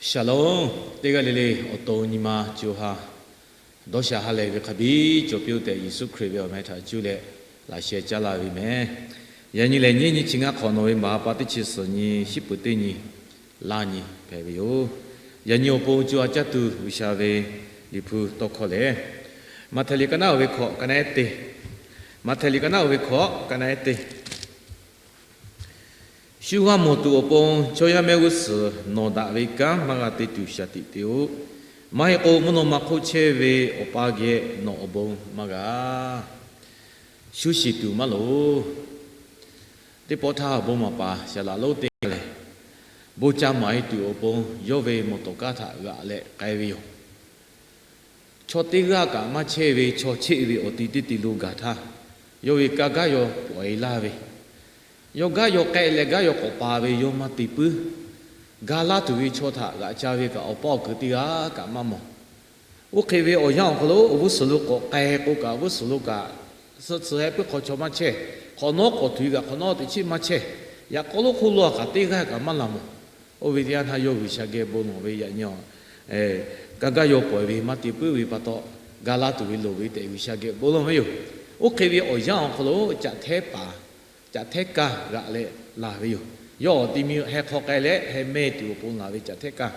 Shalom. Teˇ g'aˇ le le awˬ to nyi ma co ha dawˇ sha ha lehˬ ve hk'a biˇ cawˬ piˇ-oˆ tehꞈ, Yeˍsuˆ Hkriꞈ ve awˬ meh htaꞈ cuˇ leh laꞈ sheh caˉ laˇ ve meh. Yaꞈ nyi lehˬ, nyiˇ nyi chi ngaˇ hk'awꞈ nawˬ ve maˍ ha pa teˇ chi suhˍ nyi, shiˉ peuˍ teˇ nyi, laˇ nyi hpehꞈ ve yoˬ. Yaꞈ nyi awˬ pon co ha caˇ tuˬ G'uiˬsha ve Liꞈ hpu tawˇ hkawˇ lehˬ, Maꞈhtehˍ liꞈ ka naˉ oˇ ve hkawꞈ, ka naˉ ehˉ teˇ, Maꞈhtehˍ liꞈ ka naˉ oˇ ve hkawꞈ, ka naˉ ehˉ teˇ. Shu g'a mawˬ tuˬ awˬ pon chaw yaˇ mehˆ g'uˇ suhˍ nawˬ daꞈ ve kanˉ maˇ g'a te tuˬ shaˍ tiꞈ te-o. Maˇ heˆ k'o, mvuhˇ naw ma hk'oˆ chehˇ ve Awˬ pa geh nawˬ awˬ bon maˇ g'a. Shu shiˍ tuˬ maˇ loˍ. Teˇ pawˆ htaˇ, bon maˍ paˍ shaˍ laꞈ lonˉ teˇ g'aˇ lehˬ, bon ca maˍ e tuˬ awˬ pon yawˇ ve mawˬ tawˍ kaˇ htaꞈ g'aꞈ leh k'ai ve yoˬ. Chaw teˇ g'aˇ kaꞈ maˇ chehˇ ve chaw cheˆ ve awˬ ti teˇ ti lo gaˬ htaˇ, yawˇ ve kaˇ gaˇ yaw pawꞈ e laˇ ve, yawˇ gaˇ yaw k'ehˆ leh gaˇ yaw k'awꞈ pa ve yawˇ maˇ te puiˉ. Ga laˇ tuˬ ve chaw htaꞈ g'aꞈ ca ve kaꞈ awˬ paˇ awˬ kuiˬ teˇ g'aˇ kaꞈ maˇ mawˬ. Oˇ hk'e ve awˬ yanˇ awˬ hk'aw lo awˬ g'uˇ suhˍ lo k'awꞈ k'ai k'o kaꞈ, awˬ g'uˇ suhˍ lo kaꞈ suh tsuhˍ heh puiˉ hk'aw chaw maˇ chehˇ. Hk'awꞈ nawˉ k'awꞈ tuˬ kaꞈ hk'awꞈ nawˉ teꞈ chiˉ maˇ chehˇ. Yaꞈ k'aw lo hk'oˆ lo a kaꞈ teˇ g'aˇ kaꞈ maˇ laˬ mawˬ. Oˇ ve teˇ yanˇ htaˇ yawˇ G'uiˬsha geh bon lawˬ ve yaꞈ nyi, kaˇ gaˇ yaw pawꞈ ve maˇ te puiˉ ve pa taw, ga laˇ tuˬ ve loˍ ve tehꞈ G'uiˬsha geh bon lawˬ ve yoˬ. Oˇ hk'e ve awˬ yanˇ awˬ hk'aw lo caꞈ htehˉ paˍ, caꞈ htehˉ kaˇ g'aꞈ leh laˬ ve yoˬ. Yawˇ awˬ ti mi heh hk'aw k'ai leh heh mehˇ tuˬ awˬ pon laˬ ve caꞈ htehˉ kaˇ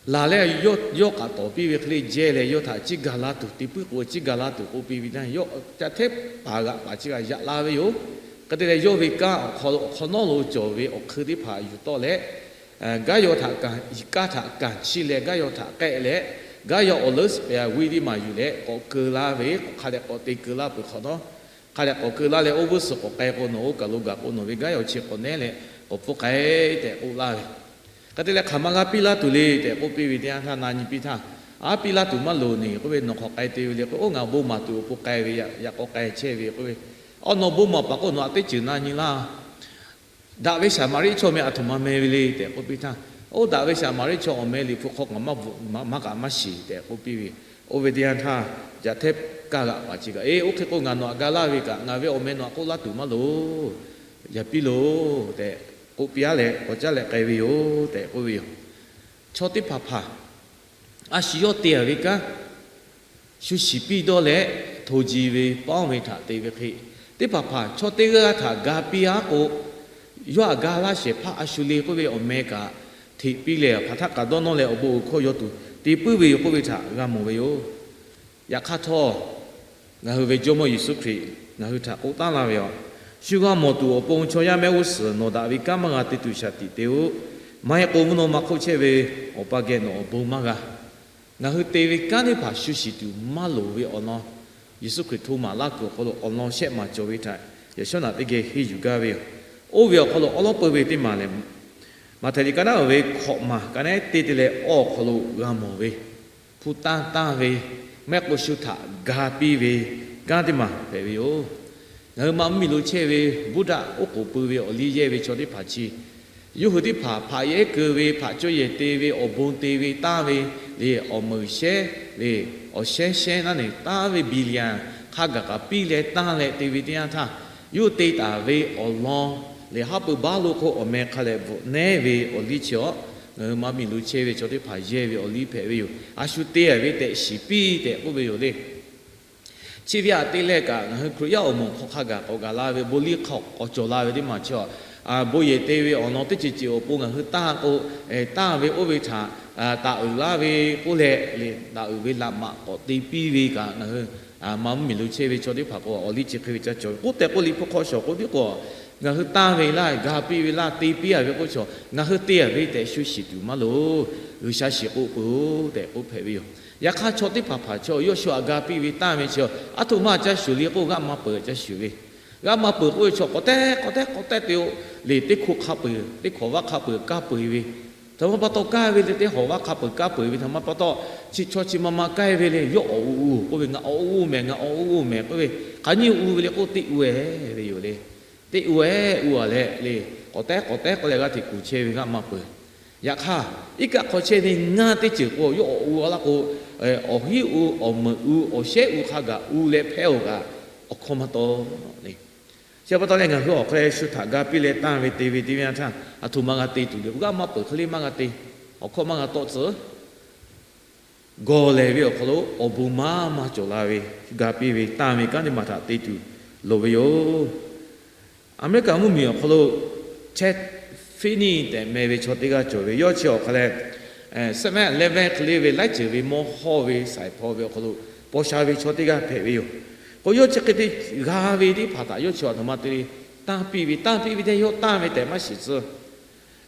laˬ leh, yawˇ kaꞈ tawˍ piˇ ve hk'e le jehˇ leh, yawˇ htaꞈ chiˇ ga laˇ tuˬ, te puiˉ k'o chiˇ ga laˇ tuˬ k'oˆ piˇ ve htaˇ, yawˇ caꞈ htehˉ paˍ g'aꞈ paˍ chi g'aꞈ yaꞈ la ve yoˬ. Hk'e te leh, yawˇ ve kanˉ awˬ hk'aw lo awˬ hk'awꞈ nawˉ lo cawˬ ve awˬ hk'eun teˇ hpaˍ yuˬ tawˆ leh, gaˇ yaw htaꞈ kaꞈ, kanˉ htaꞈ kaꞈ chiˇ leh gaˇ yaw htaꞈ k'ehˆ leh, gaˇ yaw awˬ leuˉ spe a g'uiˇ teˇ maˬ yuˬ leh k'awꞈ keu laˇ ve, k'awꞈ hk'a dehꞈ k'awꞈ te keu laˇ peuˬ hk'awꞈ nawˉ, hk'a dehꞈ k'awꞈ keu laˇ leh, oˇ g'uˇ suhˍ k'awꞈ k'ai k'o, nawˬ oˇ kaˬ lo gaˬ k'o, nawˬ ve gaˇ yaw chi k'awꞈ nehˉ leh k'awꞈ pfuhˇ k'ai tehꞈ k'oˆ laˇ ve. Hk'e te leh, hk'aˬ ma g'a piˇ laˇ tuˬ le tehꞈ k'oˆ piˇ ve teˇ yanˇ htaˇ, na nyi piˇ htaˇ, aˉ piˇ laˇ tuˬ maˇ loˍ neˬ k'oˆ ve, nawˬ hk'awꞈ k'ai te ve le k'o, oˇ ngaˬ bon maˍ tuˬ awˬ pon k'ai ve, yaꞈ k'aw k'ai chehˇ ve k'oˆ ve, awˬ nawˬ bon maˍ paˍ k'o nawˬ htaꞈ teˇ ceuˬ na nyi laˇ. Daꞈ ve Saˍmaˍriˆ chaw meh aˬ htoꞈ ma meh ve le tehꞈ k'oˆ piˇ htaˇ, oˇ daꞈ ve Saˍmaˍriˆ chaw awˬ meh Liꞈ hpu hk'aw ngaˬ maˇ bvuhꞈ, maˇ kaꞈ maˇ shiˍ tehꞈ k'oˆ piˇ ve. Oˇ ve teˇ yanˇ htaˇ, caꞈ htehˉ kaˇ g'aꞈ paˍ chi kaꞈ, Eˬ, oˇ hk'e k'o ngaˬ nawˬ htaꞈ ga laˇ ve kaꞈ, ngaˬ ve awˬ meh nawˬ htaꞈ k'oˆ laˇ tuˬ maˇ loˍ. Yaꞈ piˇ loˬ tehꞈ k'oˆ piˇ-a leh, k'awꞈ caˉ leh k'ai ve yoˬ tehꞈ k'oˆ ve yoˬ. Chaw teˇ hpaˍ hpaˍ a shu yawˇ te-a ve kanˉ shu shiˍ piˇ dawˇ leh, hto ji ve pawˇ ve htaꞈ te ve hk'e, teˇ hpaˍ hpaˍ chaw teˇ g'aˇ htaꞈ ga piˇ-a k'o, yawˇ htaꞈ ga laˇ shehˍ hpaˇ a shu le k'oˆ ve awˬ meh kaꞈ hteꞈ piˇ leh, hk'aˬ htaˆ kaꞈ dawˇ nawˇ leh awˬ bon awˬ hkawˇ yaw tuˬ te puiˉ ve yoˬ k'oˆ ve htaꞈ g'a mawˬ ve yoˬ. Yaꞈ hk'aˇ htawˇ, ngaˬ hui ve Jawˇmawˇ Yeˍsuˆ Hkriꞈ ngaˬ hui htaꞈ k'oˆ taˉ laˇ ve yoˬ. Shu g'a mawˬ tuˬ awˬ pon chaw yaˇ mehˆ g'uˇ suhˍ nawˬ daꞈ ve kanˉ maˇ g'a te tuˬ shaˍ tiꞈ te-o. Maˇ heˆ k'o, mvuhˇ naw ma hk'oˆ chehˇ ve Awˬ pa geh nawˬ awˬ bon maˇ g'a. Ngaˬ hui te ve kanˉ teˇ hpaˍ shu shiˍ tuˬ maˇ loˍ ve awˬ lawn, Yeˍsuˆ Hkriꞈ hto maˍ laˇ kuiˬ awˬ hk'aw lo awˬ lawn shehˆ maˬ cawˬ ve htaꞈ yaꞈ shawˉ naꞈ teˇ geh henˇ yuˬ gaˇ ve yoˬ. Oˇ ve awˬ hk'aw lo awˉ lawˉ peu ve teˇ maˬ lehˬ, Maꞈhtehˍ liꞈ ka naˉ oˇ ve hkawꞈ maˬ ka naˉ ehˉ teˇ te leh awˬ hk'aw lo g'a mawˬ ve, hpu tanˇ tanˇ ve, mehˆ k'o shu htaꞈ ga piˇ ve kanˉ teˇ maˬ hpehꞈ ve yoˬ. Ngaˬ hui ma mvuhˇmiˬ lo chehˇ ve Buddha oˉ k'oˍ pui ve awˬ liˇ yehˇ ve chaw teˇ hpaˍ chi, yawˇ hui teˇ hpaˍ hpaꞈ yehˉ keu ve, hpaꞈ cawˇ yehˬ te ve, awˬ bon te ve tanˇ ve, le awˬ meunˍ shehˉ, le awˬ shehˉ shehˉ naˉ neˬ tanˇ ve billion hk'a gaˬ kaꞈ piˇ leh tanˇ leh te ve teˇ yanˇ htaˇ, yawˇ te taˍ ve awˬ lawn lehˬ, haˉ pui baˆ lo hk'oˆ awˬ meh hk'a leh bvuhꞈ nehˉ ve awˬ liˇ chi-awˬ, ngaˬ hui ma mvuhˇmiˬ lo chehˇ ve chaw teˇ hpaˍ yehˇ ve awˬ liˇ hpehꞈ ve yoˬ. A shu te-a ve tehꞈ shiˍ piˇ tehꞈ k'oˆ ve yoˬ le. Chi ve aꞈ te leh kaꞈ, ngaˬ hui Hkriꞈ yaˇ awˬ moˍ hk'aw hk'a gaˬ k'awꞈ gaˬ la ve, bon liˇ hk'aw k'awꞈ cawˬ la ve teˇ maˬ chi-awˬ, bon yehˬ te ve awˬ lawn teˇ ceuˬ ceuˬ awˬ pon ngaˬ hui tanˇ k'o, tanˇ ve oˇ ve htaꞈ taˍ uiˍ laˇ ve k'oˆ leh, le taˍ uiˍ ve laꞈ maꞈ k'awꞈ te piˇ ve kaꞈ, ngaˬ hui ma mvuhˇmiˬ lo chehˇ ve chaw teˇ hpaˍ k'o awˬ liˇ chi hk'e ve ca cawˬ ve k'oˆ tehꞈ k'oˆ, Liꞈ hpu hk'aw shawˍ k'oˆ piˇ k'o, ngaˬ hui tanˇ ve laˇ, ga piˇ ve laˇ, te piˇ-a ve k'oˆ chaw, ngaˬ hui te-a ve tehꞈ shu shiˍ tuˬ maˇ loˍ. G'uiˬsha shiˍ k'oˆ peuˬ-oˬ tehꞈ k'oˆ hpehꞈ ve yoˬ. Yaꞈ hk'aˇ, chaw teˇ hpaˍ hpaˍ chaw yawˇ shu htaꞈ ga piˇ ve tanˇ ve chi, aˉ htoꞈ ma caˇ shuˍ le k'o, g'aˇ maˇ peuˬ caˇ shuˍ ve. G'aˇ maˇ peuˬ k'oˆ ve chaw, k'awꞈ tehˉ k'awꞈ tehˉ k'awꞈ tehˉ te-o, le teˇ hkoˇ hk'a peuˬ, teˇ hkawꞈ vaˇ hk'a peuˬ kaˇ peu-eˬ ve, htaꞈ ma pa taw kaˇ ve le, teˇ hkawꞈ vaˇ hk'a peuˬ kaˇ peu-eˬ ve htaꞈ ma pa taw, chi chaw chi ma ma kaˇ ve le, yawˇ awˬ u u k'oˆ ve, ngaˬ awˬ u u mehˍ, ngaˬ awˬ u u mehˍ k'oˆ ve, hk'aˬ nyiˇ u ve le k'o, teˇ u-ehˍ ve yoˬ le. Teˇ u-ehˍ u-a leh le, k'awꞈ tehˉ k'awꞈ tehˉ k'oˆ leh g'aˇ hteꞈ kuˬ chehˇ ve g'aˇ maˇ peuˬ. Yaꞈ hk'aˇ, iˉ kaˆ hk'aw chehˇ ve ngaˇ teˇ ceuˬ k'o, yawˇ awˬ u-a laˇ k'o, awˬ hinˉ u, awˬ meunˍ u, awˬ shehˉ u hk'a gaˬ u leh hpehˇ-oˬ kaꞈ, awˬ hkawˇ maˇ taw le. Chi pa taw leh, ngaˬ hui awˬ hk'e shu htaꞈ ga piˇ leh tanˇ ve te ve teˇ ve yanˇ htaˇ, aˬ htoꞈ ma g'a te tuˬ le, g'aˇ maˇ peuˬ hk'e le maˇ g'a te. awˬ hkawˇ maˇ g'a tawˆ tcuh. Gawˬ lehˬ ve awˬ hk'aw lo awˬ bon maˇ maˇ cawˬ la ve, ga piˇ ve tanˇ ve kanˉ teˇ maˬ htaꞈ te tuˬ loˍ ve yoˬ. Aˍmeˍriˆkaˍ mvuhˇmiˬ awˬ hk'aw lo California tehꞈ meh ve chaw teˇ g'aˇ cawˬ ve, yawˇ chi awˬ hk'a leh seven eleven hk'e le ve laiˉ ceuˬ ve mawˇ hawˇ ve saiˍ hpaw ve awˬ hk'aw lo paw sha ve chaw teˇ g'aˇ hpehꞈ ve yoˬ. K'o yawˇ chi hk'e te g'a ve teˇ hpaˍ htaꞈ yawˇ chi awˬ htoꞈ ma te le, tanˇ piˇ ve, tanˇ piˇ ve teˇ yawˇ tanˇ ve tehꞈ maˇ shiˍ tcuh.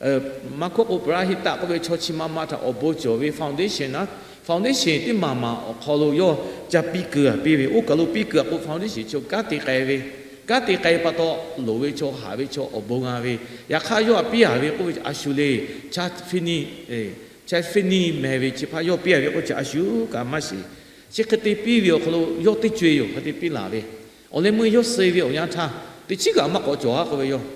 Maˇ hkawˇ k'o, ปริหาร k'oˆ ve chaw chi ma ma htaꞈ awˬ bon cawˬ ve foundation na, foundation teˇ maˬ maˬ awˬ hk'aw lo yawˇ ca piˇ keu a piˇ ve, oˇ kaˬ lo piˇ keu a k'o foundation chaw kanˉ te k'ai ve, kanˉ te k'ai pa taw loˍ ve chaw haꞈ ve chaw awˬ bon g'a ve, yaꞈ hk'aˇ yawˇ htaꞈ piˇ a ve k'oˆ ve a shu le, California, California meh ve chi hpaˇ yawˇ piˇ a ve k'oˆ chi a shu kaꞈ maˇ shiˍ. Chi hk'e te piˇ ve awˬ hk'aw lo yawˇ teˇ co e yoˬ hk'e te piˇ laˬ ve, awˬ leh meuˇ yawˇ suh ve awˬ yanˇ htaˇ teˇ chiˉ kaꞈ maˇ k'awꞈ cawˬ a k'oˆ ve yoˬ.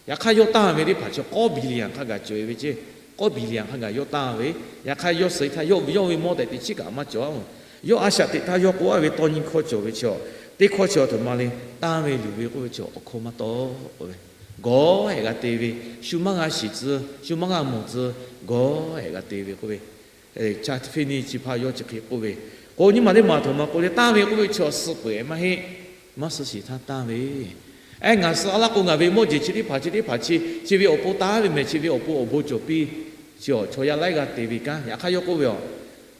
Yaꞈ hk'aˇ yawˇ tanˇ ve teˇ hpaˍ chi k'awˇ billion hk'a gaˬ cawˬ e ve ceˇ, k'awˇ billion hk'a gaˬ yawˇ tanˇ ve, yaꞈ hk'aˇ yawˇ suh htaˇ yawˇ yawˇ ve mawˇ tehꞈ teˇ chiˉ kaꞈ maˇ cawˬ a. Yawˇ a shaꞈ teꞈ htaˇ yawˇ k'oˆ a ve tawˇ nyi hkawˇ cawˬ ve chi, teˇ hkawˇ chi awˬ htoꞈ ma le, tanˇ ve luˬ ve k'oˆ ve chi awˬ hkawˇ maˇ tawˆ k'oˆ ve, gawˬ hehꞈ g'a te ve, shu maˇ g'a shiˍ tcuh, shu maˇ g'a mawˬ tcuh, gawˬ hehꞈ g'a te ve k'oˆ ve, California chi hpaˇ yawˇ chi hk'e k'oˆ ve, k'o nyi maˬ teˇ maˬ htoꞈ ma k'oˆ le, tanˇ ve k'oˆ ve chi awˬ suh peuˬ e maˇ heˆ. Maˇ suh shiˍ htaˇ tanˇ ve, ehˉ ngaˬ suh a laˇ k'o ngaˬ ve mawˇ jeˬ chi teˇ hpaˍ chi teˇ hpaˍ chi, chi ve awˬ pon taˍ ve mehˍ, chi ve awˬ pon awˬ bon cawˬ piˇ, chi awˬ chaw yaˇ laiˉ g'aˇ te ve kanˉ. Yaꞈ hk'aˇ yawˇ k'oˆ ve,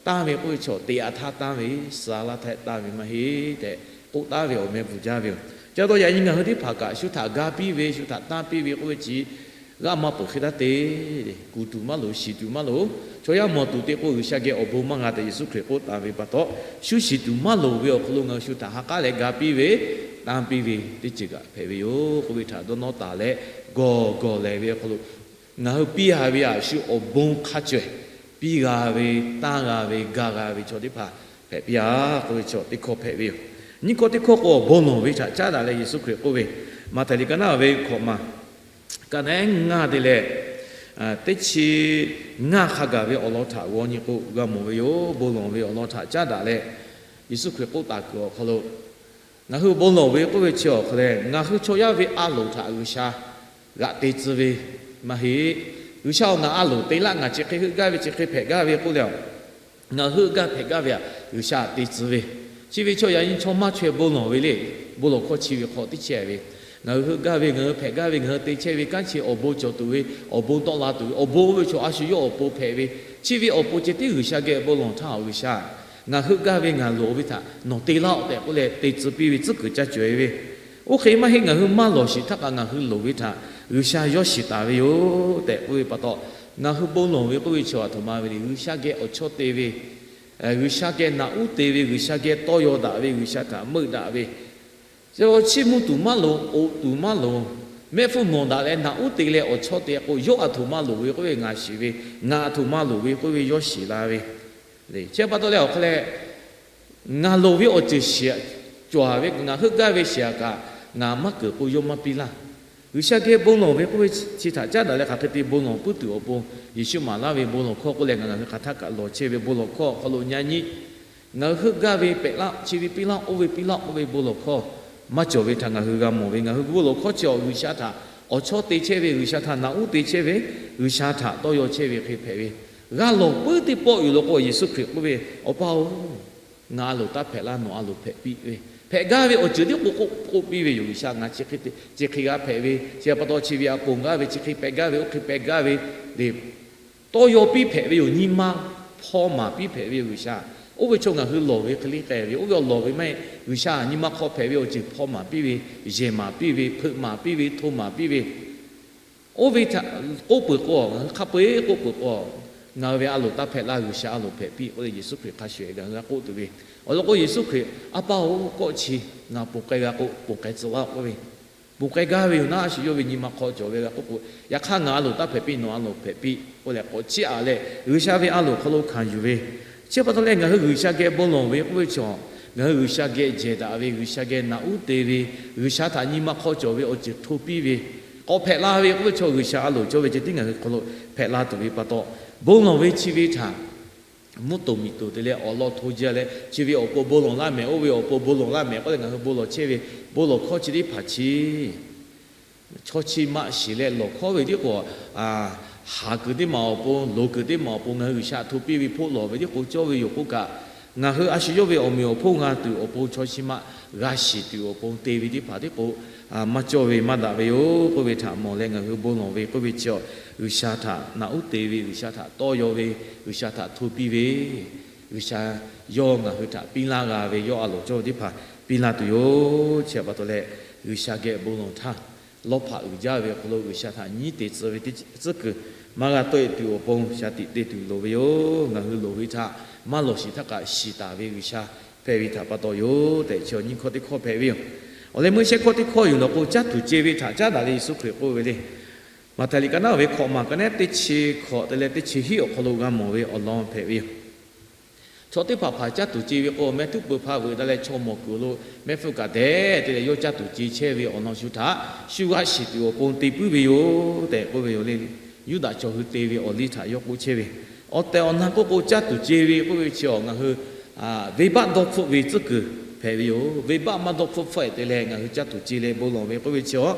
tanˇ ve k'oˆ ve chi awˬ te a htaˇ tanˇ ve, suh a laˇ htaˇ tanˇ ve maˇ heˆ tehꞈ k'oˆ taˍ ve awˬ meh bvuhˬ jaˇ ve yoˬ. Chi pa taw yaꞈ nyi ngaˬ hui teˇ hpaˍ kaꞈ shu htaꞈ ga piˇ ve, shu htaꞈ tanˇ piˇ ve k'oˆ ve chi g'a maˇ peuˬ hk'e taˇ te. Kuˬ tuˬ maˇ loˍ, shiˍ tuˬ maˇ loˍ. Chaw yaˇ mawˬ tuˬ te k'o G'uiˬsha geh awˬ bon maˇ g'a tehꞈ Yeˍsuˆ Hkriꞈ k'oˆ taˍ ve pa taw, shu shiˍ tuˬ maˇ loˍ ve awˬ hk'aw lo ngaˬ hui shu htaꞈ ha k'aˉ leh ga piˇ ve, tanˇ piˇ ve teˇ ceuˬ kaꞈ hpehꞈ ve yoˬ k'oˆ ve htaꞈ dawˇ nawˇ taˍ leh, gawˬ gawˬ lehˬ ve awˬ hk'aw lo ngaˬ hui piˇ a ve a shu awˬ bon hk'a cawehˬ piˇ g'a ve, tanˇ g'a ve, ga g'a ve chaw teˇ hpaˍ hpehꞈ piˇ a k'oˆ ve chaw teˇ hkawˇ hpehꞈ ve yoˬ. Nyiˇ hkawˇ teˇ hkawˇ k'o awˬ bon lawˬ ve htaꞈ caˉ daꞈ leh Yeˍsuˆ Hkriꞈ k'oˆ ve, Maꞈhtehˍ liꞈ ka naˉ ve hkawꞈ ma ka naˉ ngaˇ te leh teˇ chi ngaˇ hk'a gaˬ ve awˬ lawn htaꞈ g'aw nyi k'o g'a mawˬ ve yoˬ. Bon lawˬ ve awˬ lawn htaꞈ caˉ daꞈ leh Yeˍsuˆ Hkriꞈ k'oˆ taˍ kuiˬ awˬ hk'aw lo, ngaˬ hui bon lawˬ ve k'oˆ ve chi awˬ hk'aw leh ngaˬ hui chaw yaˇ ve a loˍ htaꞈ G'uiˬsha g'aꞈ te tcuh ve maˇ heˆ. G'uiˬsha-oˬ, ngaˬ a loˍ te laˆ, ngaˬ chi hk'e heuˆ gaˇ ve, chi hk'e hpehꞈ gaˇ ve k'oˆ leh, ngaˬ hui heuˆ gaˇ hpehꞈ gaˇ ve htaꞈ G'uiˬsha te tcuh ve. Chi ve chaw yaꞈ nyi chaw maˇ chaweh bon lawˬ ve le. Bon lawˬ hkawˇ chi ve hk'aw teˇ chehˇ ve, ngaˬ hui heuˆ gaˇ ve, ngaˬ hui hpehꞈ gaˇ ve, ngaˬ hui te chehˇ ve kanˉ chi awˬ bon cawˬ tuˬ ve, awˬ bon tawˆ la tuˬ ve, awˬ bon oˇ ve chaw a shu yawˇ awˬ pon hpehꞈ ve. Chi ve awˬ pon ceh tiˉ G'uiˬsha geh bon lawˬ htaˇ, G'uiˬsha ngaˬ heuˆ gaˇ ve, ngaˬ loˍ ve htaꞈ nawˬ te laˇ-oˆ tehꞈ k'oˆ leh te tcuh piˇ ve tcuhˉ kuiˬ caˇ caweh ve. Oˇ hk'e maˇ heˆ, ngaˬ hui maˇ lawˬ shiˍ htaˇ kaꞈ ngaˬ hui loˍ ve htaꞈ G'uiˬsha yawˇ shiˍ taˍ ve yoˬ tehꞈ k'oˆ ve pa taw, ngaˬ hui bon lawˬ ve k'oˆ ve chi a htoꞈ ma ve le, G'uiˬsha geh awˬ chawˇ te ve, G'uiˬsha geh naꞈ uˉ te ve, G'uiˬsha geh tawˇ yaw daꞈ ve, G'uiˬsha htaꞈ meuˆ daꞈ ve, chi mvuh tuˬ maˇ loˍ, k'oꞈ tuˬ maˇ loˍ, mehˆ hpfuhˇ mawˬ daꞈ leh naꞈ uˉ te leh awˬ chawˇ te k'o, yawˇ a htoꞈ ma loˍ ve k'oˆ ve ngaˬ shiˍ ve, ngaˬ a htoꞈ ma loˍ ve k'oˆ ve yawˇ shiˍ la ve. Chi pa taw leh awˬ hk'a leh ngaˬ loˍ ve awˬ ceuˬ shiˍ cawˬ ve, ngaˬ heuˆ gaˇ ve shiˍ a kaꞈ ngaˬ maˇ keunˍ k'o yawˇ maˇ piˇ laˇ. G'uiˬsha geh bon lawˬ ve k'oˆ ve chi htaꞈ caˉ daꞈ leh hk'aˬ hk'e te bon lawˬ puiˉ tuˬ awˬ pon Yeˍsuˆ maˍ laˇ ve bon lawˬ hkawˇ k'oˆ leh ngaˬ ngaˬ hui hk'aˬ htaˇ kaꞈ lawˬ chehˇ ve bon lawˬ hkawˇ awˬ hk'aw lo nyi nyi ngaˬ hui heuˆ gaˇ ve pehꞈ laˇ, chi ve piˇ laˇ, oˇ ve piˇ laˇ, oˇ ve bon lawˬ hkawˇ maˇ cawˬ ve htaꞈ ngaˬ hui g'a mawˬ ve, ngaˬ hui bon lawˬ hkawˇ chi awˬ G'uiˬsha htaꞈ awˬ chawˇ te chehˇ ve, G'uiˬsha htaꞈ naꞈ uˉ te chehˇ ve, G'uiˬsha htaꞈ tawˇ yaw chehˇ ve hk'e hpehꞈ ve. G'a lawˬ puiˉ teˇ pawˆ yoˬ law k'o Yeˍsuˆ Hkriꞈ k'oˆ ve, Awˬ pa-oˬ, ngaˬ a loˍ taˇ hpehꞈ laˇ, nawˬ a loˍ hpehꞈ piˇ ve. Hpehꞈ gaˇ ve awˬ ceuˬ tiˉ k'o k'oˆ piˇ ve yoˬ. G'uiˬsha ngaˬ chi hk'e te, chi hk'e g'a hpehꞈ ve, chi pa taw chi ve a ponˬ gaˇ ve, chi hk'e hpehꞈ gaˇ ve, oˇ hk'e hpehꞈ gaˇ ve le. Tawˇ yaw piˇ hpehꞈ ve yoˬ. Nyi ma hpaw maˍ piˇ hpehꞈ ve yoˬ G'uiˬsha. Oˇ ve chaw ngaˬ hui lawˬ ve hk'e le k'ai ve yoˬ. Oˇ ve awˬ lawˬ ve maˇ heˆ. G'uiˬsha nyi ma hk'aw hpehꞈ ve awˬ ceuˬ hpaw maˍ piˇ ve, yehˬ maˍ piˇ ve, hpeuꞈ maˍ piˇ ve, hto maˍ piˇ ve, oˇ ve htaꞈ k'oˆ peuˬ k'o, ngaˬ hui hk'a peu-eˬ k'oˆ peuˬ k'o, ngaˬ hui ve a loˍ taˇ hpehꞈ laˇ, G'uiˬsha a loˍ hpehꞈ piˇ k'oˆ leh Yeˍsuˆ Hkriꞈ hk'a shuˍ shuˍ ngaˬ hui g'a k'oˆ tuˬ ve. Awˬ lawn k'o Yeˍsuˆ Hkriꞈ, A pa-oˬ, kawˆ chi, ngaˬ ponˬ k'ai g'a k'o ponˬ k'ai tcuh laˇ k'oˆ ve, ponˬ k'ai gaˇ ve yoˬ. Naˆ a shu yawˇ ve nyi ma hk'aw cawˬ ve g'a k'oˆ k'o, yaꞈ hk'aˇ ngaˬ a loˍ taˇ hpehꞈ piˇ, nawˬ a loˍ hpehꞈ piˇ k'oˆ leh k'awꞈ chiˇ aꞈ leh G'uiˬsha ve a loˍ hk'aw lo hkanˍ yuˬ ve. Chi pa taw leh ngaˬ hui G'uiˬsha geh bon lawˬ ve k'oˆ ve chaw, ngaˬ hui G'uiˬsha geh jehˬ daꞈ ve, G'uiˬsha geh naꞈ uˉ te ve, G'uiˬsha htaꞈ nyi ma hk'aw cawˬ ve awˬ ceuˬ hto piˇ ve, k'awꞈ hpehꞈ la ve k'oˆ ve chaw, G'uiˬsha a loˍ cawˇ ve ceh tiˉ ngaˬ hui hk'aw lo hpehꞈ la tuˬ ve pa taw, bon lawˬ ve chi ve htaꞈ mvuhˇ toˍ miˬ toˍ te leh awˬ lawn hto jaˇ leh chi ve awˬ pon bon lawˬ laˇ mehˍ, oˇ ve awˬ pon bon lawˬ laˇ mehˍ k'oˆ leh ngaˬ hui bon lawˬ chehˇ ve, bon lawˬ hkawˇ chi teˇ hpaˍ chi chaw chi maꞈ shiˍ leh lawˬ hkawˇ ve tiˉ k'o, a, haˍ kuiˬ teˇ maˬ awˬ pon, loˍ kuiˬ teˇ maˬ awˬ pon ngaˬ hui g'uiˬsha hto piˇ ve hpoˆ lawˬ ve tiˉ k'o cawˇ ve yoˬ k'oˆ kaꞈ, ngaˬ hui a shu yawˇ ve awˬ meunˍ awˬ hponˇ g'a tuˬ awˬ pon chaw chi ma g'a shiˍ tuˬ awˬ pon te ve teˇ hpaˍ tiˉ k'o, maˇ cawˇ ve maˇ daꞈ ve yoˬ k'oˆ ve htaꞈ mawˬ leh ngaˬ hui bon lawˬ ve k'oˆ ve chi, G'uiˬsha htaꞈ naꞈ uˉ te ve, G'uiˬsha htaꞈ tawˇ yaw ve, G'uiˬsha htaꞈ hto piˇ ve, G'uiˬsha yawˇ ngaˬ hui htaꞈ piˇ laˇ g'a ve yawˇ a loˍ cawˇ ve teˇ hpaˍ piˇ laˇ tuˬ yoˬ. Chi htaꞈ pa taw leh, G'uiˬsha geh bon lawˬ htaˇ, lawˇ hpaꞈ uiˍ jaˇ ve awˬ hk'aw lo G'uiˬsha htaꞈ nyiˉ te tcuh ve teˇ tcuhˉ kuiˬ maˇ g'a tawˆ e tuˬ awˬ pon shaˍ tiꞈ te tuˬ loˍ ve yoˬ. Ngaˬ hui loˍ ve htaꞈ maˇ lawˬ shiˍ htaˇ kaꞈ shiˍ taˍ ve G'uiˬsha hpehꞈ ve htaꞈ pa taw yoˬ tehꞈ, chi awˬ nyiˇ hkawˇ teˇ hkawˇ hpehꞈ ve yoˬ. Awˬ leh meuˇ shehˆ hkawˇ teˇ hkawˇ yoˬ law k'o, caˇ tuˬ ce ve htaꞈ caˉ daꞈ leh Yeˍsuˆ Hkriꞈ k'oˆ ve le. Maꞈhtehˍ liꞈ ka naˉ ve hkawꞈ maˬ ka naˉ teˇ chi hkawꞈ te leh teˇ chi hiˆ awˬ hk'aw lo g'a mawˬ ve awˬ lawn hpehꞈ ve yoˬ. Chaw teˇ hpaˍ hpaˍ caˇ tuˬ ce ve k'o, mehˆ htuˉ pui hpa veuꞈ daꞈ leh chaw mawˬ kuiˬ lo mehˆ hpfuhˇ kaꞈ dehꞈ te leh yawˇ caˇ tuˬ ce chehˇ ve awˬ lawn shu htaꞈ shu g'a shiˍ tuˬ awˬ pon te puiˉ ve yoˬ tehꞈ k'oˆ ve yoˬ le. Yuˇdaꞈ chaw hui te ve awˬ liˇ htaꞈ yawˇ k'oˆ chehˇ ve, awˬ tehˬ awˬ na k'oˆ k'o caˇ tuˬ ce ve k'oˆ ve chi awˬ ngaˬ hui venˇbaˆ dawˇ hpfuhˆ ve tcuhˉ kuiˬ hpehꞈ ve yoˬ. Venˇbaˆ maˇ dawˇ hpfuhˆ hpfuhˆ e te leh ngaˬ hui caˇ tuˬ ce leh bon lawˬ ve k'oˆ ve chi awˬ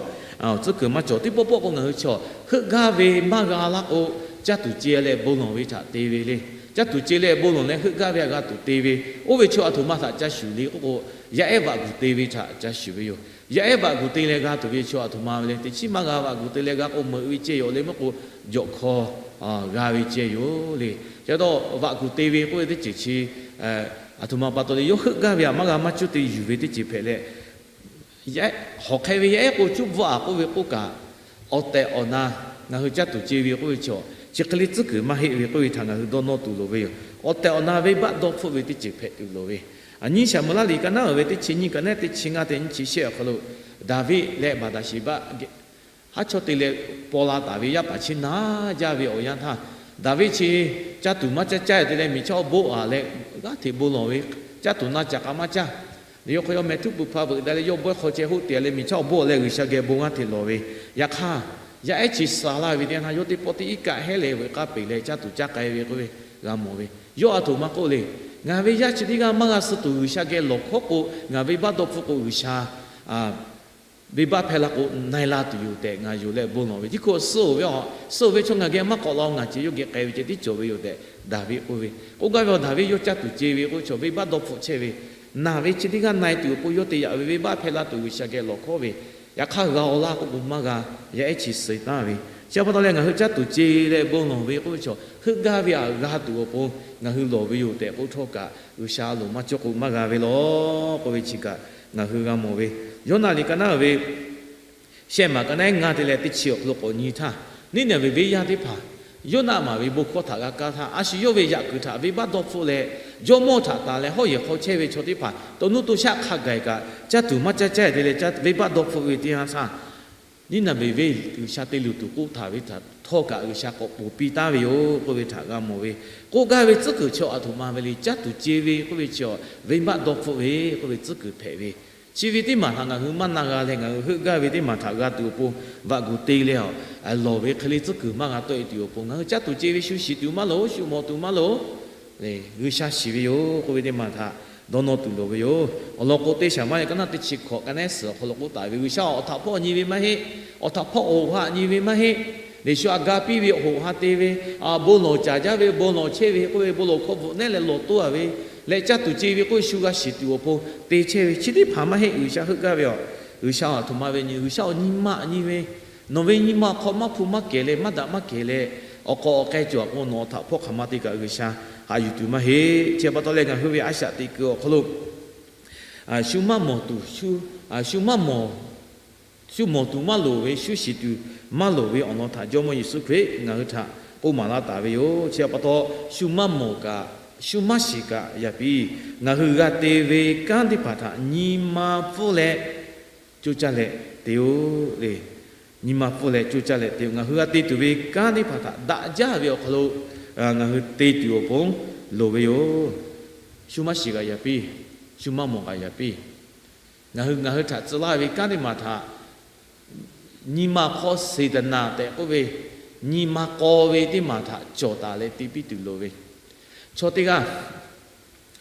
tcuhˉ kuiˬ maˇ cawˬ. Teˇ pawˆ pawˆ k'o ngaˬ hui chaw heuˆ gaˇ ve maˇ g'a laˇ k'o, caˇ tuˬ ce leh bon lawˬ ve htaꞈ te ve le. Caˇ tuˬ ce leh bon lawˬ leh heuˆ gaˇ ve htaꞈ g'a tuˬ te ve, oˇ ve chaw aˬ htoꞈ ma htaꞈ ca shuˍ le k'oˆ k'o, yaˇ ehˉ vaꞈ kuˬ te ve htaꞈ ca shuˍ ve yoˬ. Yaˇ ehˉ vaꞈ kuˬ te leh g'a tuˬ ve chaw aˬ htoꞈ ma ve le. Teˇ chiˉ maˇ g'a vaꞈ kuˬ te leh g'a k'o meuꞈ ve ceh yoˬ le, maˇ k'o jawꞈ hkaw g'a ve ceh yoˬ le. Chi pa taw vaꞈ kuˬ te ve k'oˆ ve teˇ ceuˬ chi aˬ htoꞈ ma pa taw le, yawˇ heuˆ gaˇ ve htaꞈ maˇ g'a maˇ cuˇ te yuˬ ve teˇ ceuˬ hpehꞈ leh, hawˬ hk'e ve yaˇ ehˉ k'o cuˇ bvuhˆ a k'oˆ ve k'oˆ kaꞈ, awˬ tehˬ awˬ na ngaˬ hui caˇ tuˬ ce ve k'oˆ ve chi, chi hk'e le tcuhˉ kuiˬ maˇ heˆ ve k'oˆ ve htaꞈ ngaˬ hui dawˇ nawˇ tuˬ loˍ ve yoˬ. Awˬ tehˬ awˬ na venˇbaˆ dawˇ hpfuhˆ ve teˇ ceuˬ hpehꞈ tuˬ loˍ ve. Aˬ nyiˇ Saˍmo laˇ liꞈ ka naˉ uiˍ ve teˇ chi nyiˇ ka naˉ teˇ chi ngaˇ te nyiˇ chi shehˆ awˬ hk'aw lo, Daˍviˆ leh Baˍdaˍsheˍbaˆ haˉ chawˇ te leh paw la taˍ ve yaˇ paˍ chi naˇ jaˇ ve awˬ yanˇ htaˇ, Daˍviˆ chi caˇ tuˬ maˇ caˇ caˇ te leh miˬ chaˇ awˬ boˆ a leh g'aˇ hteꞈ bon lawˬ ve, caˇ tuˬ na caꞈ k'a maˇ caˇ. Yawˇ hk'aw yawˇ mehˆ htuˉ pui hpa veuꞈ daꞈ leh yawˇ bawehˇ hk'aw ceh hoˆ te leh miˬ chaˇ awˬ boˆ leh G'uiˬsha geh bon g'aˇ hteꞈ lawˬ ve. Yaꞈ hk'aˇ, yaˇ ehˉ chi suh laˇ ve teˇ yanˇ htaˇ yawˇ teˇ pawˆ teˇ iˉ kaˆ hehˉ leh veuꞈ k'aˇ peˬ leh caˇ tuˬ caˇ k'ai ve k'oˆ ve g'a mawˬ ve. Yawˇ aˬ htoꞈ ma k'oˆ le, ngaˬ ve yaˇ chi teˇ g'aˇ maˇ g'a suh tuˬ G'uiˬsha geh lawˬ hkawˉ k'o, ngaˬ venˇbaˆ dawˇ hpfuhˆ k'o G'uiˬsha venˇbaˆ hpehˇ la k'o na e la tuˬ yoˬ tehꞈ ngaˬ yonˍ leh bon lawˬ ve. Tiˉ hkui suh oˬ ve, suh oˬ ve chaw ngaˬ geh maˇ k'awꞈ la-o, ngaˬ ceh yawˇ geh k'ai ve ceh tiˉ cawˬ ve yoˬ tehꞈ Daˍviˆ k'oˆ ve. K'oˆ gaˇ ve, Daˍviˆ yawˇ caˇ tuˬ ce ve k'oˆ ve chaw venˇbaˆ dawˇ hpfuhˆ chehˇ ve, naˬ ve chi teˇ g'aˇ na e tuˬ awˬ pon yawˇ te yaꞈ ve venˇbaˆ hpehˇ la tuˬ G'uiˬsha geh lawˬ hkawˉ ve. Yaꞈ hk'aˇ g'a-o laˇ k'oˆ k'o maˇ g'a, yaˇ ehˉ chi suh taˍ ve. Chi pa taw leh ngaˬ hui caˇ tuˬ ce leh bon lawˬ ve k'oˆ ve chaw heuˆ gaˇ ve htaꞈ g'a tuˬ awˬ pon ngaˬ hui lawˬ ve yoˬ tehꞈ k'oˆ htawˇ kaꞈ, G'uiˬsha a loˍ maˇ cawˇ k'o maˇ g'a ve law k'oˆ ve chi kaꞈ ngaˬ hui g'a mawˬ ve. Yoˇnaˆ liꞈ ka naˉ ve shehˆ maˬ ka naˉ ngaˇ te leh teˇ chi awˬ hk'aw lo k'awꞈ nyi htaˇ, Niˇneˍveˍ venˇ yaˇ teˇ hpaˍ Yoˇnaˆ maˬ ve bon hkawˇ htaꞈ g'a kaˇ htaˇ, a shu yawˇ ve yaꞈ kuiˬ htaꞈ venˇbaˆ dawˇ hpfuhˆ leh, jawˇmawˇ htaꞈ tanˬ leh hawˉ yehˬ hk'aw chehˇ ve chaw teˇ hpaˍ to nuˇ to shaˆ hk'a gaˬ kaꞈ caˇ tuˬ maˇ caˇ caˇ te leh venˇbaˆ dawˇ hpfuhˆ ve teˇ yanˇ htaˇ, Niˇneˍveˍ venˇ G'uiˬsha te luˬ tuˬ k'oˆ htaˍ ve htaꞈ htawˇ kaꞈ G'uiˬsha k'awꞈ ponˬ piˇ taˉ ve yoˬ k'oˆ ve htaꞈ g'a mawˬ ve. K'oˆ gaˇ ve tcuhˉ kuiˬ chaw aˬ htoꞈ ma ve le, caˇ tuˬ ce ve k'oˆ ve chi, venˇbaˆ dawˇ hpfuhˆ ve k'oˆ ve tcuhˉ kuiˬ hpehꞈ ve. Chi ve teˇ maˬ htaꞈ ngaˬ hui maˇ na g'a leh ngaˬ hui heuˆ gaˇ ve teˇ maˬ htaꞈ g'a tuˬ awˬ pon vaꞈ guˬ te leh a, lawˬ ve hk'e le tcuhˉ kuiˬ maˇ g'a tawˆ e tuˬ awˬ pon ngaˬ hui caˇ tuˬ ce ve shu shiˍ tuˬ maˇ loˍ, shu mawˬ tuˬ maˇ loˍ. G'uiˬsha shiˍ ve yoˬ k'oˆ ve teˇ maˬ htaꞈ dawˇ nawˇ tuˬ loˍ ve yoˬ. Awˬ lawn k'o, teˇ Saˍmaˍriˆ ka naˉ teˇ chi hkawꞈ ka naˉ suhˍ awˬ hk'aw lo k'oˆ taˍ ve, G'uiˬsha awˬ htaꞈ hpawˇ nyi ve maˇ heˆ. Awˬ htaꞈ hpawˇ awˬ ha nyi ve maˇ heˆ. Yeˍsuˆ htaꞈ ga piˇ ve awˬ hoꞈ ha te ve, bon lawˬ caˍ jaˇ ve bon lawˬ chehˇ ve k'oˆ ve bon lawˬ hkawˇ bvuhꞈ nehˉ leh lawˬ toˇ a ve, leh caˇ tuˬ ce ve k'oˆ ve shu g'a shiˍ tuˬ awˬ pon te chehˇ ve chi teˇ hpaˍ maˇ heˆ. G'uiˬsha heuˆ gaˇ ve a, G'uiˬsha aˬ htoꞈ ma ve nyi, G'uiˬsha awˬ nyi ma nyi ve, nawˬ ve nyi ma awˬ hk'aw maˇ hpu maˇ kehˬ leh maˇ daꞈ maˇ kehˬ leh, awˬ k'awꞈ awˬ k'ai cawˬ a k'o, nawˬ awˬ htaꞈ hpawˇ hk'aˬ ma te kaꞈ G'uiˬsha haꞈ yuˬ tuˬ maˇ heˆ. Chi pa taw leh ngaˬ hui ve a shaꞈ teꞈ kuiˬ awˬ hk'aw lo shu maˇ mawˬ tuˬ, shu maˇ mawˬ, shu mawˬ tuˬ maˇ loˍ ve, shu shiˍ tuˬ maˇ loˍ ve awˬ lawn htaꞈ Jawˇmawˇ Yeˍsuˆ Hkriꞈ ngaˬ hui htaꞈ k'oˆ maˍ laˇ taˍ ve yoˬ. Chi pa taw, shu maˇ mawˬ kaꞈ, shu maˇ shiˍ kaꞈ yaꞈ piˇ. Ngaˬ hui g'a te ve kanˉ teˇ hpaˍ htaꞈ nyi ma pfuhˇ leh coˇ caˇ leh te-o le. Nyi ma pfuhˇ leh coˇ caˇ leh te-o. Ngaˬ hui g'a te tuˬ ve kanˉ teˇ hpaˍ htaꞈ daꞈ jaˇ ve awˬ hk'aw lo ngaˬ hui te tuˬ awˬ pon loˍ ve yoˬ. Shu maˇ shiˍ kaꞈ yaꞈ piˇ, shu maˇ mawˬ kaꞈ yaꞈ piˇ. Ngaˬ hui, ngaˬ hui htaꞈ tcuh laˇ ve kanˉ teˇ maˬ htaꞈ nyi ma hk'aw Seˍtaˍnaˍ tehꞈ k'oˆ ve, nyi ma k'aw ve teˇ maˬ htaꞈ cawˬ taˍ leh te piˇ tuˬ loˍ ve. Chaw teˇ g'aˇ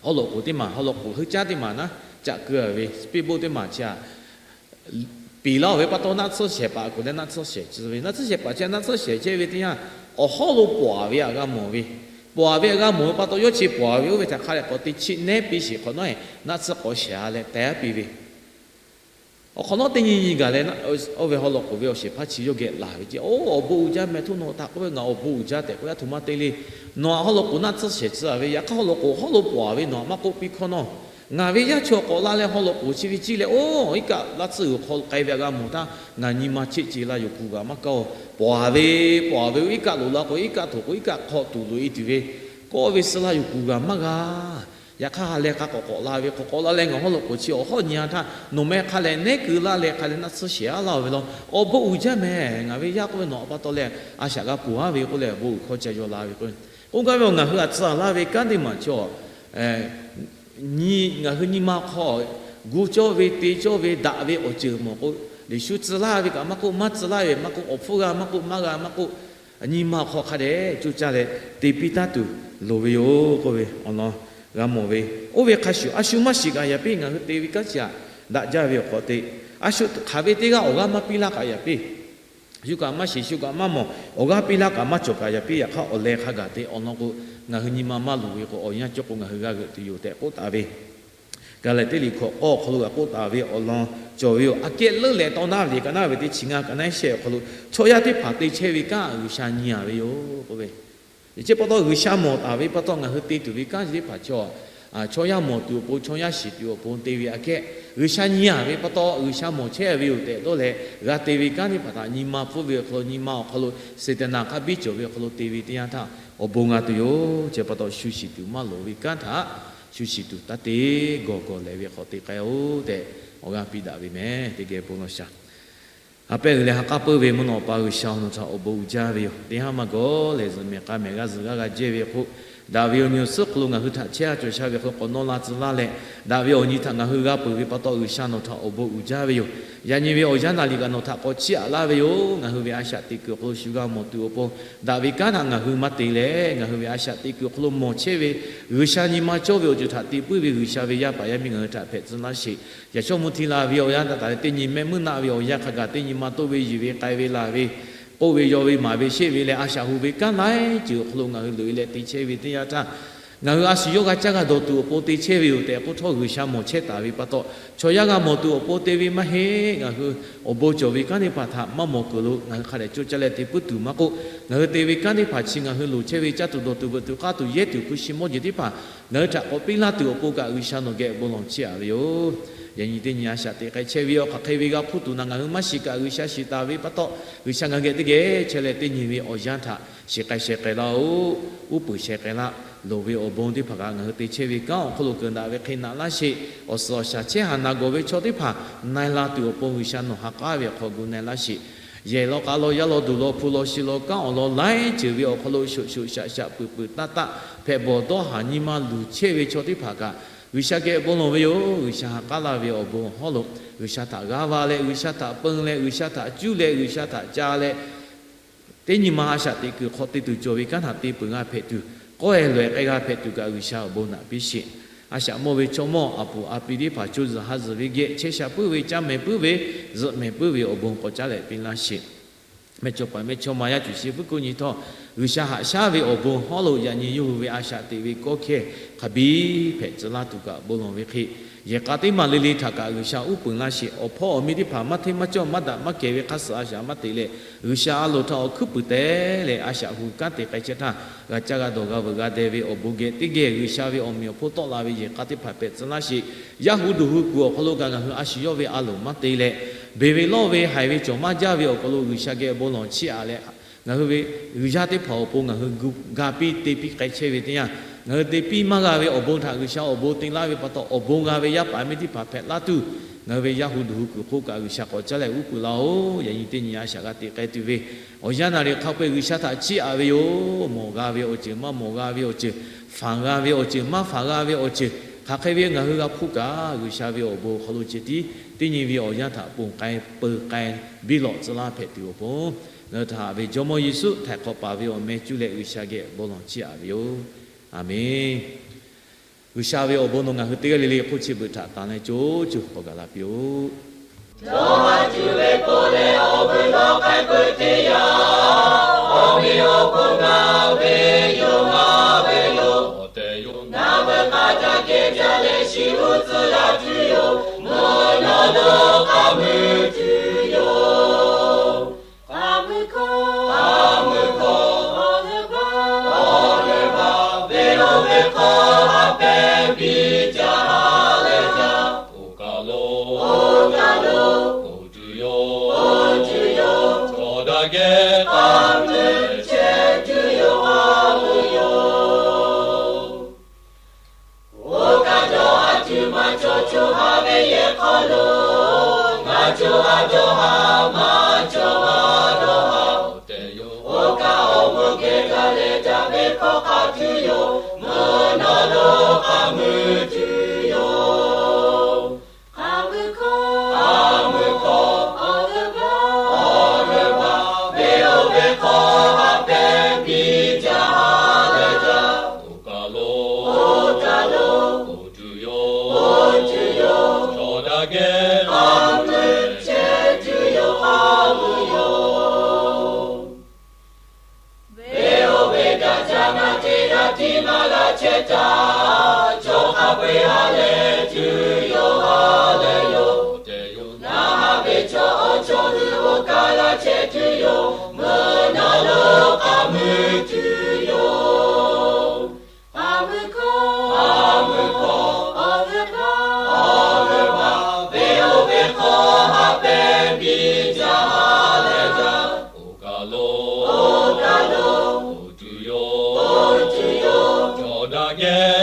haw lawꞈ k'oˍ teˇ maˬ, haw lawꞈ k'oˍ heuˆ caˉ teˇ maˬ naˉ caꞈ keu a ve, Facebook teˇ maˬ chi a, peˬ laˇ-oˬ ve pa taw naˆ tsuhˇ shehˍ paˍ kuˬ leh naˆ tsuhˇ shehˍ tcuh ve, naˆ tsuhˇ shehˍ paˍ chi naˆ tsuhˇ shehˍ chehˇ ve teˇ yanˇ, awˬ hawˉ lo pawˍ ve aꞈ g'a mawˬ ve, pawˍ ve aꞈ g'a mawˬ ve pa taw, yawˇ chi pawˍ ve oˇ ve htaꞈ hk'a leh k'awꞈ te chiˆ nehˉ piˇ sheˍ hk'awꞈ nawˉ, naˆ tsuhˇ k'awꞈ shehˍ a leh teh piˇ ve, awˬ hk'awꞈ nawˉ teˇ nyi nyi gaˬ leh, oˇ ve haw loꞈ k'oˍ ve awˬ shehˍ hpaˇ chi yawˇ geh laˬ ve ce, Oˇ awˬ bon uiˍ jaˇ meh, htoˇ nawˬ htaꞈ k'oˆ ve ngaˬ awˬ bon uiˍ jaˇ tehꞈ k'oˆ, yaˇ htoꞈ ma te le. Nawˬ aꞈ haw loꞈ k'oˍ naˆ tsuhˇ shehˍ tcuh a ve, yaꞈ hk'aˇ haw loꞈ k'oˍ hawˉ lo pawˍ ve nawˬ aꞈ maˇ k'oˆ piˇ hkawˇ nawˇ, ngaˬ ve yaˇ chaw k'awꞈ la leh haw loꞈ k'oˍ chi ve ciˇ leh, oˇ iˉ kaˆ laˇ tsuhˇ g'uiˬ hk'aw k'ai ve aꞈ g'a mawˬ htaˇ, ngaˬ nyi ma cheˆ ce la yoˬ, kuˬ g'aꞈ maˇ kaˇ oˬ. Pawˍ ve, pawˍ ve iˉ kaˆ loꞈ la k'o, iˉ kaˆ htoꞈ k'o iˉ kaˆ hk'aw tuˬ loꞈ e tuˬ ve, kawˆ ve suh laˇ yoˬ, kuˬ g'aꞈ maˇ g'a. Yaꞈ hk'aˇ ha leh k'a k'awꞈ k'awꞈ la ve, k'awꞈ k'awꞈ la leh ngaˬ haw loꞈ k'oˍ chi awˬ hawˉ nyi a htaˇ, nawˬ meh hk'a leh nehˉ keu laˇ leh hk'a leh naˆ tsuhˇ shehˍ a laˇ oˬ ve law. Awˬ bon uiˍ jaˇ meh, ngaˬ ve yaˇ k'oˆ ve nawˬ aꞈ pa taw leh a shaꞈ g'a ponˬ a ve k'oˆ leh, awˬ bon uiˍ hkawˇ ca yaw la ve k'o, k'oˆ gaˇ ve awˬ ngaˬ hui aꞈ tcuh laˇ ve kanˉ teˇ maˬ chaw nyi, ngaˬ hui nyi ma hk'aw gu cawˇ ve, te cawˇ ve, daꞈ ve awˬ ceuˬ mawˬ k'o, Yeˍsuˆ tcuh laˇ ve kaꞈ maˇ k'oˆ, maˇ tcuh laˇ ve maˇ k'oˆ, awˬ hpfuhˇ g'a maˇ k'oˆ, maˇ g'a maˇ k'oˆ, nyi ma hk'aw hk'a dehꞈ coˇ caˇ leh te piˇ taˉ tuˬ loˍ ve yoˬ k'oˆ ve awˬ lawn g'a mawˬ ve. Oˇ ve hk'a shuˍ, a shu maˇ shiˍ kaꞈ yaꞈ piˇ ngaˬ hui te ve kanˉ chi aꞈ daꞈ jaˇ ve awˬ hk'aw te, a shu hk'aˬ ve teˇ g'aˇ awˬ g'aˇ maˇ piˇ laˇ kaꞈ yaꞈ piˇ, shu kaꞈ maˇ shiˍ, shu kaꞈ maˇ mawˬ, awˬ g'aˇ piˇ laˇ kaꞈ maˇ cawˬ kaꞈ yaꞈ piˇ, yaꞈ hk'aˇ awˬ leh hk'a gaˬ te awˬ lawn k'o, ngaˬ hui nyi ma maˇ luˬ ve k'o, awˬ yanˇ cawˇ k'o ngaˬ hui g'a g'euꞈ tuˬ yoˬ tehꞈ k'oˆ taˍ ve Gaˍlaˍtiˆ liꞈ hkawꞈ k'awˇ awˬ hk'aw lo g'a k'oˆ taˍ ve awˬ lawn cawˬ ve yoˬ. Aꞈ kehˉ leuˉ leh tawˇ naˉ ve le, ka naˉ ve teˇ chi ngaˇ, ka naˉ shehˆ awˬ hk'aw lo chaw yaˇ teˇ hpaˍ te chehˇ ve kanˉ G'uiˬsha nyi a ve yoˬ k'oˆ ve. Chi pa taw G'uiˬsha mawˬ taˍ ve pa taw ngaˬ hui te tuˬ ve kanˉ chi teˇ hpaˍ chaw, chaw yaˇ mawˬ tuˬ awˬ pon, chaw yaˇ shiˍ tuˬ awˬ pon te ve aꞈ kehˉ G'uiˬsha nyi a ve pa taw G'uiˬsha mawˬ chehˇ ve yoˬ tehꞈ dawˇ leh g'a te ve kanˉ teˇ hpaˍ htaꞈ nyi ma pfuhˇ ve awˬ hk'aw lo, nyi ma awˬ hk'aw lo Saˍtanˍ hk'a biˇ cawˬ ve awˬ hk'aw lo te ve teˇ yanˇ htaˇ awˬ bon g'a tuˬ yoˬ. Chi pa taw shu shiˍ tuˬ maˇ loˍ ve kanˉ htaꞈ shu shiˍ tuˬ taˇ te, gawˬ gawˬ lehˬ ve hk'aw te k'ai-oˆ tehꞈ awˬ g'aˇ piˇ daꞈ ve meh. Teˇ geh bon lawˬ shaˍ. Ha pehˇ g'uiˬ leh ha k'aˉ peuˇ ve mvuhˇ naw pa G'uiˬsha, nawˬ htaꞈ awˬ bon uiˍ jaˇ ve yoˬ. Teˇ haˉ maˇ gawˬ lehˬ zuhꞈ mehˍ k'a mehˍ g'aˇ zuhꞈ g'aˇ g'a jehˇ ve k'o, daꞈ ve awˬ nyi awˬ suhˉ hk'aw lo ngaˬ hui htaꞈ chehˇ a cawˬ sha ve hk'aw lo k'awꞈ nawˇ la tcuh laˇ leh, daꞈ ve awˬ nyi htaꞈ ngaˬ hui g'a peuˬ ve pa taw G'uiˬsha nawˬ htaꞈ awˬ bon uiˍ jaˇ ve yoˬ. Yaꞈ nyi ve awˬ yanˇ naˍ liꞈ kaꞈ nawˬ htaꞈ k'awꞈ chiˇ aꞈ laˇ ve yoˬ. Ngaˬ hui ve a shaꞈ teꞈ kuiˬ awˬ hk'aw lo shu g'a mawˬ tuˬ awˬ pon, daꞈ ve kanˉ htaꞈ ngaˬ hui maˇ te leh, ngaˬ hui ve a shaꞈ teꞈ kuiˬ awˬ hk'aw lo mawˬ chehˇ ve G'uiˬsha nyi ma cawˇ ve awˬ ceuˬ htaꞈ te puiˉ ve G'uiˬsha ve yaˇ paˍ yaˇ miˇ ngaˬ hui htaꞈ hpehꞈ tcuh laˇ sheˍ. Yaꞈ shawˉ mvuh hti la ve awˬ yanˇ htaꞈ taˍ leh teˇ nyi mehˆ meuˇ naˆ ve awˬ yanˇ hk'a gaˬ teˇ nyi ma toˆ ve yiˬ ve k'ai ve laˬ ve, k'oˆ ve yaw ve maˍ ve sheˆ ve leh a shaꞈ hu ve kanˉ laiˉ ceuˬ awˬ hk'aw lo ngaˬ hui loꞈ e leh te chehˇ ve teˇ yanˇ htaˇ, ngaˬ hui a shu yawˇ g'a caˇ g'a dawˬ tuˬ awˬ pon te chehˇ ve yoˬ tehꞈ k'oˆ htawˇ G'uiˬsha mawˬ chehˇ taˍ ve pa taw, chaw yaˇ g'a mawˬ tuˬ awˬ pon te ve maˇ heˆ. Ngaˬ hui awˬ bon cawˬ ve kanˉ teˇ hpaˍ htaꞈ maˇ mawˬ kuiˬ lo ngaˬ hui hk'a dehꞈ coˇ caˇ leh te puiˉ tuˬ maˇ k'oˆ, ngaˬ hui te ve kanˉ teˇ hpaˍ chi ngaˬ hui loˍ chehˇ ve caˇ tuˬ dawˬ tuˬ veuꞈ tuˬ k'aˇ tuˬ yehˇ tuˬ hpu shi mawˇ jeˬ teˇ hpaˍ ngaˬ hui htaꞈ k'awꞈ piˇ laˇ tuˬ awˬ pon kaꞈ G'uiˬsha nawˬ geh bon lawˬ chiˇ aꞈ ve yoˬ. Yaꞈ nyi teˇ nyi a shaꞈ teꞈ k'ai chehˇ ve awˬ hk'aˬ hk'e ve g'a hpuˇ tuˬ naˬ ngaˬ hui maˇ shiˍ kaꞈ G'uiˬsha shiˍ taˍ ve pa taw, G'uiˬsha ngaˬ hui geh teˇ geh chehˇ leh teˇ nyi ve awˬ yanˇ htaꞈ shiˍ k'ai sheh k'ai laˇ-oˆ. Uˉ peunˍ sheh k'ai laˇ. Loˍ ve awˬ bon teˇ hpaˍ kaꞈ ngaˬ hui te chehˇ ve kanˉ awˬ hk'aw lo keunˍ daꞈ ve hk'e naꞈ laˇ sheˍ. Awˬ suhˍ awˬ shaˍ chehˇ haˍ naˍ gawˬ ve chaw teˇ hpaˍ na e la tuˬ awˬ pon G'uiˬsha nawˬ ha k'aˉ ve awˬ hk'aw gu na e laˇ sheˍ. Yehˬ law k'a law yaˇ law duˬ law hpu law shi law kanˉ awˬ lawn laiˉ ceuˬ ve awˬ hk'aw lo shoꞈ shoꞈ shaꞈ shaꞈ peuˬ peuˬ taˆ taˆ hpehꞈ bawˬ dawˇ haˍ nyi ma luˬ chehˇ ve chaw teˇ hpaˍ kaꞈ G'uiˬsha geh bon lawˬ ve yoˬ. G'uiˬsha ha k'aˉ laˇ ve awˬ bon hawˉ lo G'uiˬsha htaꞈ g'aˇ va leh, G'uiˬsha htaꞈ peun leh, G'uiˬsha htaꞈ cuˇ leh, G'uiˬsha htaꞈ ca leh, teˇ nyi ma a shaꞈ teꞈ kuiˬ hk'aw te tuˬ cawˬ ve kanˉ htaꞈ te peuˬ g'a hpehꞈ tuˬ, k'awehˇ lawehˬ k'ai g'a hpehꞈ tuˬ kaꞈ G'uiˬsha awˬ bon naꞈ piˇ sheˍ. A shaꞈ mawˇ ve chaw mawˇ a puˍ a pi teˇ hpaˍ co zuhˬ ha zuhˬ ve geh chehˇ sha puiˉ ve, caˇ mehˍ puiˉ ve, zuhꞈ mehˍ puiˉ ve awˬ bon k'awꞈ caˉ leh piˇ laˇ sheˍ. Mehˇchawˇpaˍ mehˇchawˇma yaˇ cuˬ shi puiˉ kuˆ nyi htawˇ, G'uiˬsha haꞈ shaˉ ve awˬ bon hawˉ lo yaꞈ nyi yawˇ hui ve a shaꞈ teꞈ ve kawˇ hkehˇ hk'a biˇ hpehꞈ tcuh laˇ tuˬ kaꞈ bon lawˬ ve hk'e, yehˬ k'a teˇ maˬ le le htaꞈ kaꞈ G'uiˬsha uˉ peunˍ laˇ sheˍ. Awˬ hpawˇ awˬ miˇ teˇ hpaˍ maˇ hteˇ maˇ cawˇ maˇ daꞈ maˇ kehˬ ve hk'a suhˍ a shaꞈ maˇ teꞈ leh, G'uiˬsha a loˍ htaꞈ awˬ hkuiˉ puiˍ te leh a shaꞈ hu kanˉ te k'ai chehˇ htaˇ, g'a caˇ g'a dawˬ g'a veuꞈ g'a deh ve awˬ bon geh teˇ geh G'uiˬsha ve awˬ meꞈ awˬ hponˇ tawˆ la ve yehˬ k'a teˇ hpaˍ hpehꞈ tcuh laˇ sheˍ. Yaˇ hu duˬ hu kuiˬ awˬ hk'aw lo kaꞈ ngaˬ hui a shu yawˇ ve a loˍ maˇ te leh, beˬ ve lawˇ ve haiˬ ve cawˬ maˇ jaˇ ve awˬ hk'aw lo G'uiˬsha geh bon lawˬ chiˇ aꞈ leh, ngaˬ hui ve g'uiˬ yaˇ teˇ hpaˍ awˬ pon ngaˬ hui ga piˇ te piˇ k'ai chehˇ ve teˇ yanˇ, ngaˬ hui te piˇ maˇ g'a ve awˬ bon htaꞈ G'uiˬsha awˬ bon te laˇ ve pa taw, awˬ bon g'a ve yaˇ paˍ miˇ teˇ hpaˍ hpehꞈ laˇ tuˬ, ngaˬ hui ve yaˇ hu duˬ hu kuiˬ hk'oˆ kaꞈ G'uiˬsha k'awꞈ caˉ leh uˉ peunˍ laˇ-oˬ. Yaꞈ nyi teˇ nyi a shaꞈ g'a teꞈ k'ai tuˬ ve awˬ yanˇ naˍ riˍ hk'a peu-eˬ G'uiˬsha htaꞈ chiˇ aꞈ ve yoˬ. Mawˬ g'a ve awˬ ceuˬ, maˇ mawˬ g'a ve awˬ ceuˬ, fanˬ g'a ve awˬ ceuˬ, maˇ fanˬ g'a ve awˬ ceuˬ, hk'aˬ hk'e ve ngaˬ hui g'a hpuˇ kaꞈ G'uiˬsha ve awˬ bon awˬ hk'aw lo ceh tiˉ teˇ nyi ve awˬ yanˇ htaꞈ ponˬ k'ai peu k'ai biˇ lawꞈ tcuh laˇ hpehꞈ tuˬ awˬ pon, ngaˬ hui htaꞈ haꞈ ve Jawˇmawˇ Yeˍsuˆ htaiˍ hk'awꞈ paˍ ve awˬ meh cuˇ leh G'uiˬsha geh bon lawˬ chiˇ aꞈ ve yoˬ. Aˍmenˍ. G'uiˬsha ve awˬ bon nawˬ ngaˬ hui teˇ g'aˇ le le hk'oˆ chi beuꞈ htaꞈ tanˬ leh co co k'awꞈ gaˬ la piˇ-oˆ. Jawˇmawˇ cuˇ ve k'o leh awˬ bon lawˬ k'ai peuˬ teˇ yanˇ, awˬ miˬ awˬ hk'oˆ Eˬ, jaˇ leh shiˍ uˉ tcuhˉ la tuˬ yoˬ. Mvuhˇ naw lo k'aˍ mui tuˬ yoˬ. K'aˍ mui hkawˇ, k'aˍ mui hkawˇ, awˬ g'euˆ baˆ, awˬ g'euˆ baˆ, ve oˇ ve hk'aw ha pehˇ biˇ jaˇ leh jaˇ. Oˇ kaˬ lo, oˇ kaˬ lo, oˇ tuˬ yoˬ, oˇ tuˬ yoˬ. Chaw daꞈ kehˬ k'aˍ mui chehˇ tuˬ yoˬ, k'aˍ mui yoˬ. Oˇ kaˬ dawˇ haˍ tuˬ maˇ cawˬ, co ha ve yehˬ hk'aw lo ngaˬ co ha dawˇ haˍ, maˇ co ha dawˇ haˍ tehꞈ yoˬ. Oˇ kaˬ awˬ mvuhˇ geh gaˬ leh daꞈ ve hkawˇ hk'a tuˬ yoˬ. Mvuhˇ naw lo k'aˍ mui tuˬ yoˬ. K'aˍ mui hkawˇ, k'aˍ mui hkawˇ, awˬ g'euˆ baˆ, awˬ g'euˆ baˆ, ve oˇ ve hk'aw ha pehˇ biˇ jaˇ leh jaˇ. Oˇ kaˬ lo, oˇ kaˬ lo, oˇ tuˬ yoˬ, oˇ tuˬ yoˬ. Chaw daꞈ kehˬ k'aˍ mui chehˇ tuˬ yoˬ, k'aˍ mui yoˬ. Ve oˇ ve daꞈ jaˇ maˇ te daꞈ tiˉ maˇ g'a chehˇ taˍ. Chaw hk'a peu-eˬ ha lehˬ tuˬ yoˬ, ha lehˬ yoˬ tehꞈ yoˬ. Ngaˬ ha ve chaw awˬ chaw hui oˇ kaˬ g'a chehˇ tuˬ yoˬ. Mvuhˇ naw lo k'aˍ mui tuˬ yoˬ. K'aˍ mui hkawˇ, k'aˍ mui hkawˇ, awˬ g'euˆ baˆ, awˬ g'euˆ baˆ, ve oˇ ve hk'aw ha pehˇ biˇ jaˇ leh jaˇ. Oˇ kaˬ lo, oˇ kaˬ lo, oˇ tuˬ yoˬ, oˇ tuˬ yoˬ. Chaw daꞈ kehˬ